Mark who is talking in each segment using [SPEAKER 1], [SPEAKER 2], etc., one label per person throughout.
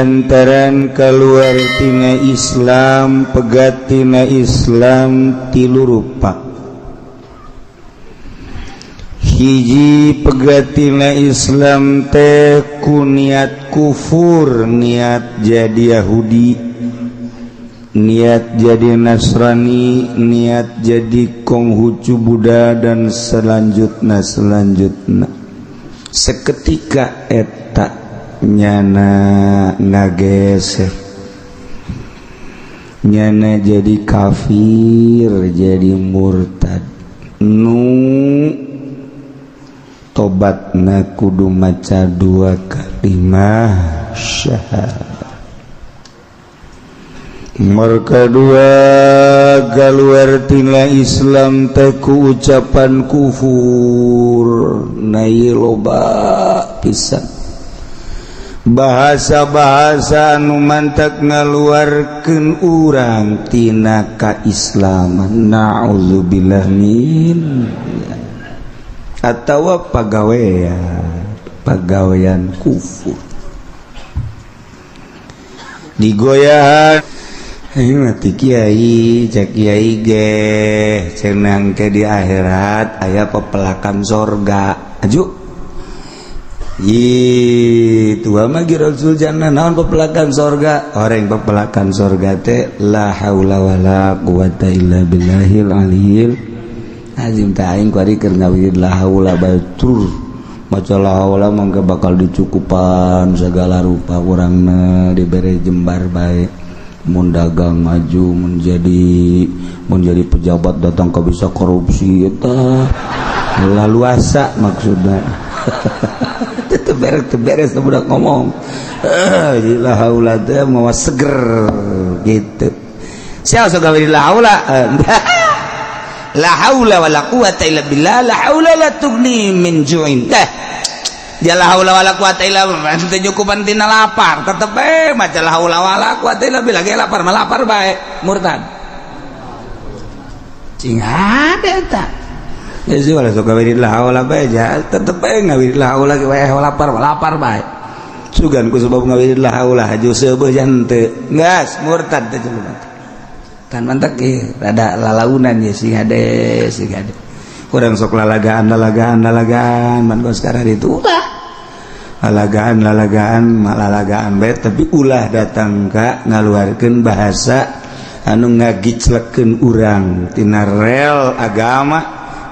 [SPEAKER 1] Lantaran keluar tina Islam, pegat tina Islam tilu rupa. Hiji, pegat tina Islam teh ku niat kufur, niat jadi Yahudi, niat jadi Nasrani, niat jadi Konghucu, Buddha, dan selanjutnya selanjutnya. Seketika eta nyana ngageser, nyana jadi kafir, jadi murtad, nu tobatna kudu maca dua kalimah syahadat. Nomor kedua, keluar tina Islam teh ku ucapan kufur. Na ieu loba pisan bahasa-bahasa anu mantak ngaluarkeun urang tina kaislaman. Naudzubillah min atawa pagawean pagawean kufur digoyahan. Ayo mati kiai, cek kiai ge cenang ke di akhirat aya pepelakan sorga aju. Ih, tua mah Rasul jannah. Naon pepelakan sorga? Orang pepelakan sorga teh la haula wala quwata illa billahil aliyil azim. Ta aing kuari keur ngawirid la haula batur maca la haula, mangga bakal dicukupan segala rupa, urangna dibere jembar bae, mun dagang maju, menjadi menjadi pejabat datang ke bisa korupsi eta laluasa maksudnya. Itu beres, beres budak ngomong la haula teh mawa seger gitu. Siapa sok gawe la haula, la haula wala quwata illa billah, la haula la tughni min ju'in teh. Dia la haula wala quwata illa billah teu nyukupan tina lapar, tetep bae maca la haula wala quwata illa billah ge lapar mah lapar bae, murtad. Cing ada eta. Ya sih, wala sok gawe la haula bae ja, tetep bae ngawirid la haula ge wae lapar mah lapar bae. Sugan ku sebab ngawirid la haula haju seubeuh jan teu geus murtad teh jelema. Kan mantak ieu rada lalaunan ya, sing hade sing hade. Kurang sok lalagaan lalagaan lalagaan man kos sekarang itu ulah lalagaan lalagaan lalagaan bae, tapi ulah datang ka ngaluarkeun bahasa anu ngagiclekeun urang tina rel agama,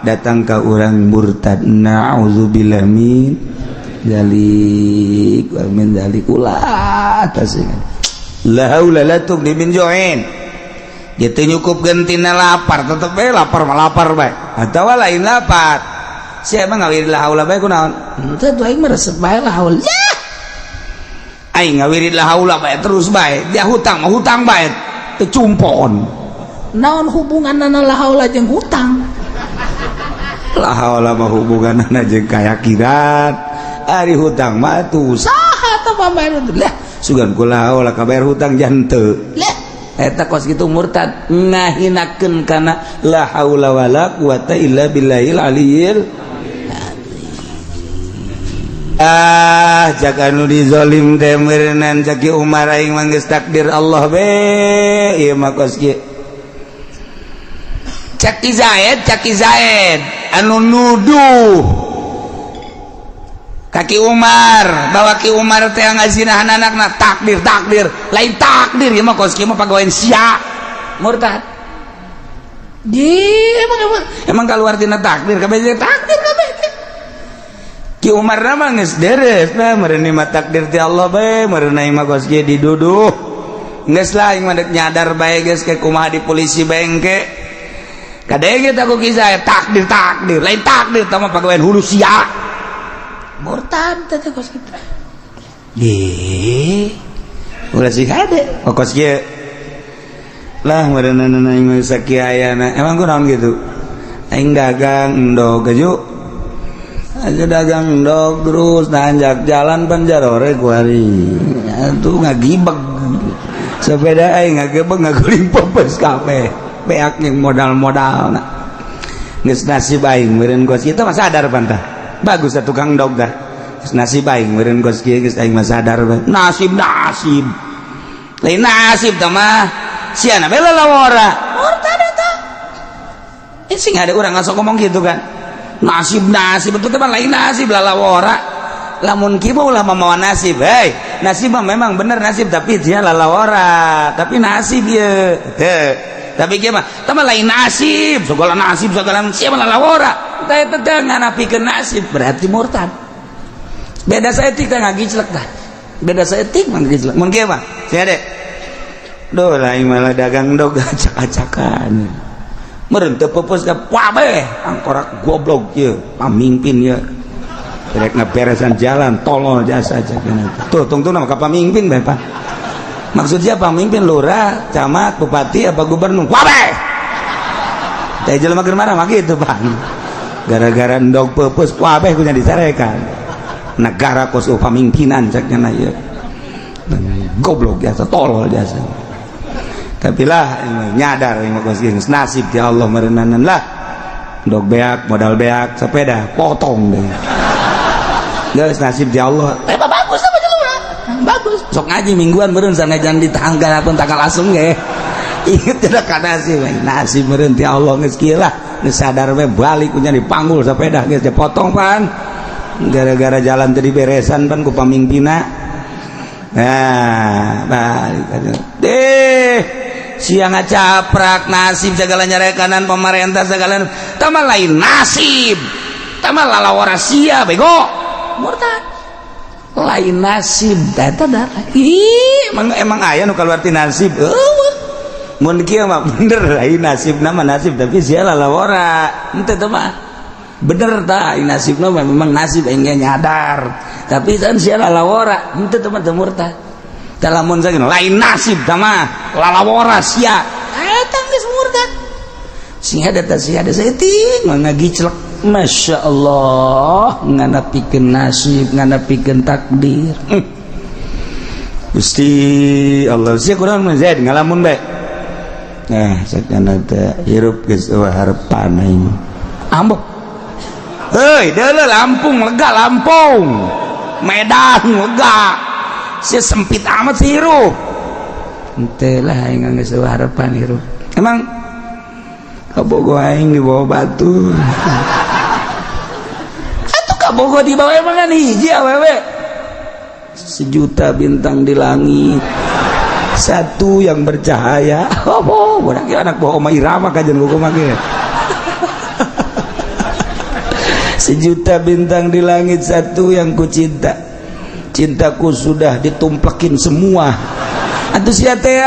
[SPEAKER 1] datang ka urang murtad. Na'udzubillah min dzalik wa min dzalik. Ulah tasing la haula la tughni min ju'in gitu, nyukupkeun tina lapar, tetep bae lapar mah lapar bae atawa lain lapar. Siapa ngawirid la haula bae kunaon? Henteu tuh, aing mah resep bae la haula ya. Aing ngawirid la haula bae terus bae, dia hutang mah hutang bae teu cumpon.
[SPEAKER 2] Naon hubunganna la haula jeung hutang?
[SPEAKER 1] La haula mah hubunganna jeung keyakinan, ari hutang mah tuh
[SPEAKER 2] saha tah pambayar?
[SPEAKER 1] Lah, sugan ku la haula kabayar hutang jante.
[SPEAKER 2] Lah.
[SPEAKER 1] Eta kos kitu murtad, ngahinakeun kana la haula wala quwata illa billahil aliyil. Ah, cak anu dizolim teh meureunan cak Ki Umar, aing mah geus takdir Allah be ieu mah kos kieu. Cak Ki Zaid, cak Ki Zaid anu nuduh ka Ki Umar bahwa Ki Umar teh ngazinahan anakna, takdir takdir, lain takdir ieu mah, kos kieu mah pagawean sia, murtad.
[SPEAKER 2] Di emang emang
[SPEAKER 1] Emang keluar tina takdir kabeh? Takdir kabeh. Ki Umar mah geus deres nah, meureun mah takdir ti Allah bae, meureun mah kos kieu diduduh. Geus lah, aing mah dek nyadar bae geus ke kumaha di polisi bengke. Kadenge ku kisah takdir takdir, lain takdir tah mah pagawean hulu sia.
[SPEAKER 2] Murtad teh kos kitu.
[SPEAKER 1] Ih, ulah sih hade. Oh, kos kieu. Lah, meureun aing mah sakiayana. Emang kunaon gitu? Aing dagang endog aju. Aja dagang endog terus nanjak jalan panjarore kuari. Tuh ngagibeg. Sepeda aing ngagebeg ngaguling popes kabeh. Beak yang modal-modal. Geus nasib aing meureun kos kitu mah sadar pantah. Bagus atuh tukang endog dah. Nasib aing meureun kos kieu geus, aing mah sadar bae. Nasib, nasib. Lain nasib tah mah. Sia na bela lawora.
[SPEAKER 2] Murtad eta.
[SPEAKER 1] Eh, sing ada orang ngasok ngomong gitu kan. Nasib, nasib itu mah lain nasib, lalawora. Lamun kieu mah ulah mamawa nasib. Hei, nasib mah memang bener nasib, tapi dia lalawora, tapi nasib ye. Heh. Tapi kieu mah tah mah lain nasib, segala nasib segala sia mah lalawora. Tah eta teh nganapikeun nasib berarti murtad. Beda saeutik teh ngagiclek tah. Beda saeutik mah ngagiclek. Mun kieu mah, sia deh. Duh, lain malah dagang dog acak-acakan. Meureun teu peupeus ka kabeh, angkorak goblok ieu, pamimpin ieu. Rek ngaberesan jalan, tolol jasa cek. Tuh, tungtung nama ka pamimpin bae, Pak. Maksudnya pamimpin lurah, camat, bupati apa gubernur? Kabeh. Teh jelema keur marah mah kitu, Pak. Gara-gara endog peupeus kabeh kunya dicarekan. Negara kos pamimpinan cek nya ieu. Goblok jasa, tolol jasa. Tapi lah nyadar yang kos geus nasib ti Allah meureunanan lah. Endog beak, modal beak, sepeda potong deh. Geus nasib ti Allah.
[SPEAKER 2] Eh, bagus apa jelema? Bagus.
[SPEAKER 1] Sok ngaji mingguan meureun sanajan di tanggal pun tanggal asem ge. Inget tidak ka nasib, nasib meureun ti Allah geus kieu lah. Geus sadar we balik punya dipanggul sepeda geus dipotong pan. Gara-gara jalan tadi beresan pan ku pamimpina. Nah, balik aja. Deh, siang ngacaprak nasib segala nyarekanan pemerintah segala tama lain nasib. Tama lalawara sia bego.
[SPEAKER 2] Murtad.
[SPEAKER 1] Lain nasib
[SPEAKER 2] Eta darah.
[SPEAKER 1] Ih, emang emang aya nu kaluar ti nasib. Eueuh. Mun kieu mah bener lain nasib nama nasib, tapi sia lalawara. Henteu teh mah. Bener tah nasibna mah memang nasib aing ge nyadar. Tapi kan sia lalawara, henteu teh mah teu murtad. Tah lamun sakieu lain nasib tah mah lalawara sia.
[SPEAKER 2] Eta geus murtad.
[SPEAKER 1] Sing ada teh sing ada saeutik mah ngagiclek. Masya Allah, nganapikeun nasib, nganapikeun takdir. Gusti Allah sia kurang mah Zaid ngalamun bae. Nah, sakana teh hirup geus eueuh harepan aing. Ambo. Heuy, deuleu Lampung lega Lampung. Medan lega. Sia sempit amat sih hirup. Henteu lah aing geus eueuh harepan hirup. Emang kabogo aing di bawah batu. Atuh kabogo di bawah emang kan hiji awewe. Sejuta bintang di langit, satu yang bercahaya. Oh, budak ieu anak bawa Oma Irama kajian buku mah ge. Sejuta bintang di langit, satu yang ku cinta. Cintaku sudah ditumplekin semua. Atuh sia teh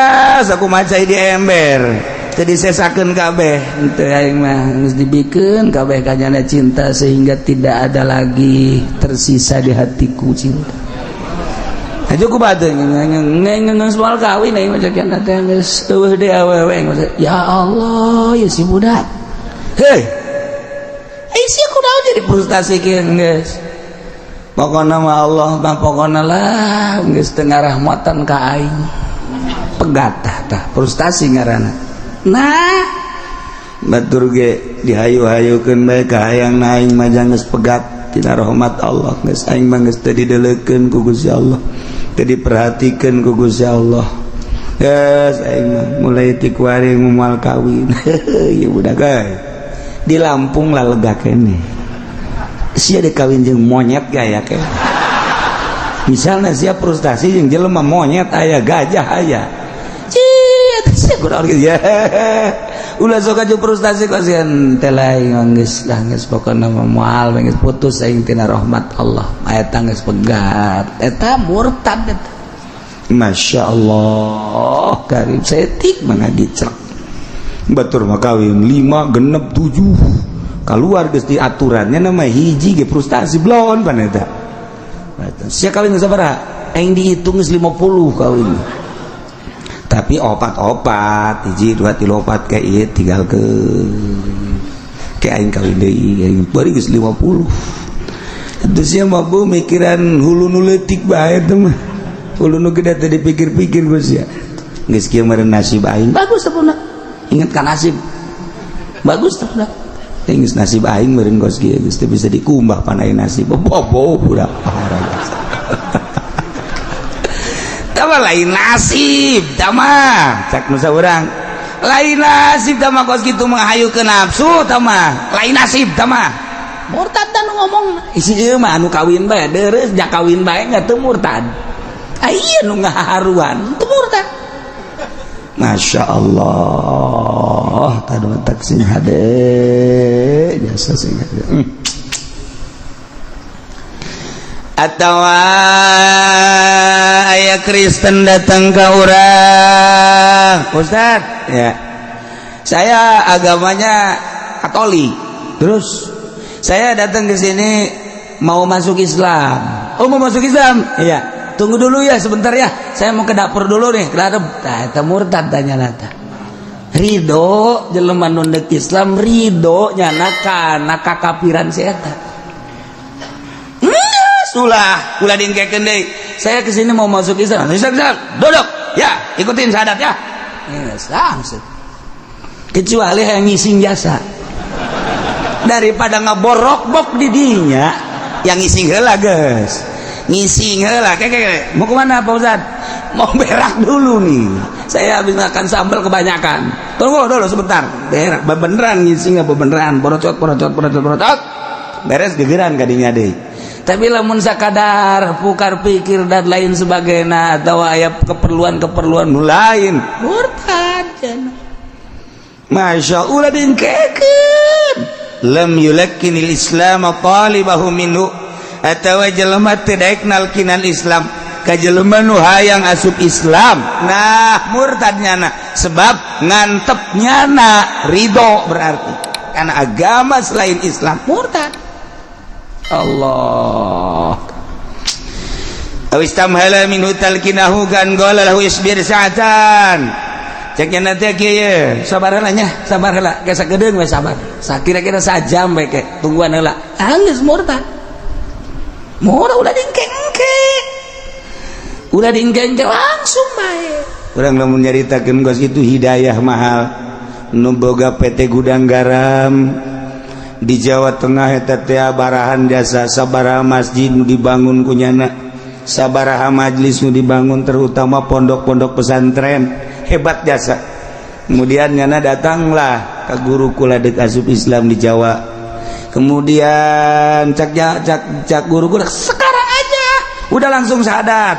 [SPEAKER 1] aku macai di ember. Jadi sesakeun kabeh. Henteu aing mah geus dibikeun kabeh kanyana cinta sehingga tidak ada lagi tersisa di hatiku cinta. Aja ku batu nges moal kawin aing mah cek teh geus eueuh deui awewe. Ya Allah, ya si budak. Hei. Eh, sia kunaon jadi frustasi kieu geus. Pokona mah Allah mah pokona lah geus teu ngarahmatan ka aing. Pegat tah tah frustasi ngaranna. Nah, batur ge dihayu-hayukeun bae ka hayang aing mah geus pegat tina rahmat Allah, geus aing mah geus teu dideulekeun ku Gusti Allah. Teu diperhatikeun ku Gusti Allah. Geus aing mah mulai ti kuari moal kawin. Ieu budak euy. Di Lampung lah lega kene. Sia dikawin jeung monyet gaya ke. Misalnya sia frustasi jeung jelema monyet aya, gajah aya. Cia sia kurang gitu ya. Ulah sok aju frustasi kasihan teh lain geus lah geus pokona mah moal geus putus aing tina rahmat Allah. Eta geus pegat. Eta murtad eta. Masya Allah, karim saeutik mah ngagiclek. Batur mah kawin 5 genep 7 keluar geus di aturannya nama hiji ge frustasi blon pan eta. Sia kawin sabaraha? Aing dihitung geus 50 kawin. Tapi opat-opat, hiji dua tilu opat kayak ieu tinggal ke kayak aing kawin deui aing bari geus 50. Itu sia mah bu mikiran hulu nu leutik bae teh mah. Hulu nu gede teh dipikir-pikir geus sia. Geus kieu meureun nasib aing. Bagus teh. Ingat kan nasib. Bagus teh. Geus nasib aing meureun kos kieu, geus teu bisa dikumbah panai nasib. Bobo budak parah. Tama lain nasib, tama cak nu saurang. Lain nasib tama kos kitu menghayu ke nafsu, tama lain nasib tama.
[SPEAKER 2] Murtad dan ngomong.
[SPEAKER 1] Isi ieu mah anu kawin bae deres ja kawin bae nggak teu murtad. Aya nu ngaharuan
[SPEAKER 2] teu murtad.
[SPEAKER 1] Masya Allah, tadu tak sing hade jasa sing hade. Atau aya Kristen datang ke urang, "Ustad ya, saya agamanya Katolik, terus saya datang ke sini mau masuk Islam." "Oh, mau masuk Islam?" "Iya." "Tunggu dulu ya, sebentar ya, saya mau ke dapur dulu nih, ke dapur." Nah, eta murtad tanya nata. Ridho jelema nu Islam, ridho nyana kana kakapiran si eta. Sulah ulah diengkekeun deui. "Saya kesini mau masuk Islam." "Islam, Islam, duduk ya, ikutin syahadat ya." Langsung, kecuali yang ngising jasa, daripada ngaborok-bok di dinya, yang ngising heula, geus ngising heula. Kayak, "Mau kemana, Pak Ustad?" "Mau berak dulu nih, saya habis makan sambal kebanyakan, tunggu dulu sebentar." Berak beneran, ngising apa beneran, borocot borocot borocot borocot, beres gegeran kadinya deh. Tapi lamun sakadar pukar pikir dan lain sebagainya atau aya keperluan-keperluan nu lain,
[SPEAKER 2] murtad cenah.
[SPEAKER 1] Masya Allah, diengkekeun. Lam yulakkinil Islam talibahu minhu, atawa jelema teu daek nalkinan Islam ka jelema nu hayang asup Islam. Nah, murtad nyana, sebab ngantep nyana ridho berarti karena agama selain Islam.
[SPEAKER 2] Murtad.
[SPEAKER 1] Allah. Aw istamhala minhu talkinahu kan qala lahu isbir sa'atan. Cek nya nanti kieu, sabar heula nya, sabar heula, geus sakedeung we sabar. Sakira-kira sajam we ke, tungguan heula.
[SPEAKER 2] Geus murtad. Murtad, udah diengke-engke. Udah diengke-engke langsung bae.
[SPEAKER 1] Urang lamun nyaritakeun kos itu hidayah mahal. Nu boga PT Gudang Garam di Jawa Tengah eta teh barahan jasa, sabaraha masjid nu dibangun kunyana, sabaraha majlis nu dibangun, terutama pondok-pondok pesantren, hebat jasa. Kemudian nyana datanglah ke guru kula dek asup Islam di Jawa. Kemudian cak cak cak guru kula, "Sekarang aja udah langsung syahadat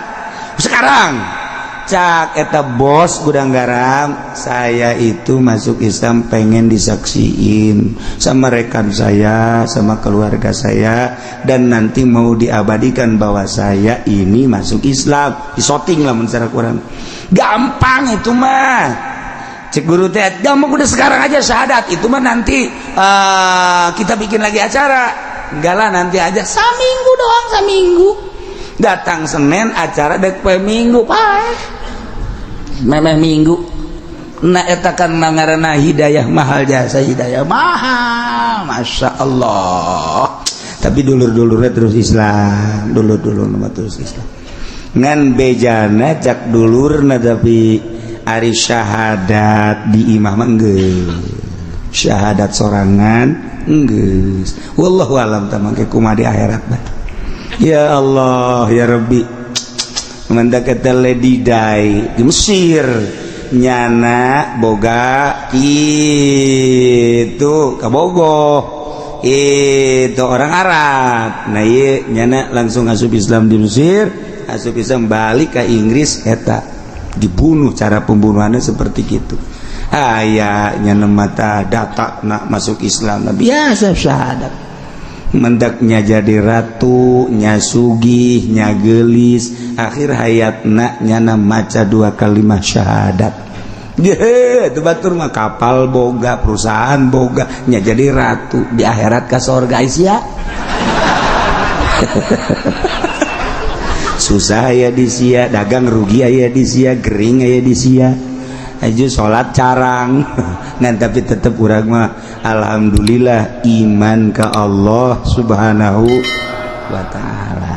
[SPEAKER 1] sekarang." Cak eta bos Gudang Garam, "Saya itu masuk Islam pengen disaksiin sama rekan saya, sama keluarga saya, dan nanti mau diabadikan bahwa saya ini masuk Islam, disoting lah secara kurang gampang itu mah." Cek guru teh, "Gampang, udah sekarang aja syahadat, itu mah nanti kita bikin lagi acara." "Enggak lah, nanti aja."
[SPEAKER 2] Saminggu doang, saminggu.
[SPEAKER 1] Datang Senin, acara dek poe Minggu,
[SPEAKER 2] Paeh.
[SPEAKER 1] Memeh Minggu. Nah, eta kan mangarana hidayah mahal jasa, hidayah mahal, masya Allah. Tapi dulur-dulurnya terus Islam, dulur-dulur nama terus Islam, ngan bejana cak dulurna, tapi ari syahadat di imah mah geus syahadat sorangan geus. Wallahu alam tamangke kumaha di akhirat bah. Ya Allah ya Rabbi. Mendak eta Lady Di di Mesir, nyana boga itu kabogoh itu orang Arab. Nah, iya nyana langsung asup Islam di Mesir, asup Islam, balik ke Inggris, eta dibunuh. Cara pembunuhannya seperti gitu. Aya nyana mata data nak masuk Islam, nah, biasa syahadat, mendaknya jadi ratu nya, sugih nya, gelis. Akhir hayatna nyana maca dua kalimat syahadat. Ye, itu batur mah kapal boga, perusahaan boga, nya jadi ratu, di akhirat ke sorga sia. Susah ya di sia, dagang rugi aya di sia, gering aya di sia, aja salat carang. Nah, tapi tetep urang mah alhamdulillah iman ke Allah Subhanahu wa Ta'ala.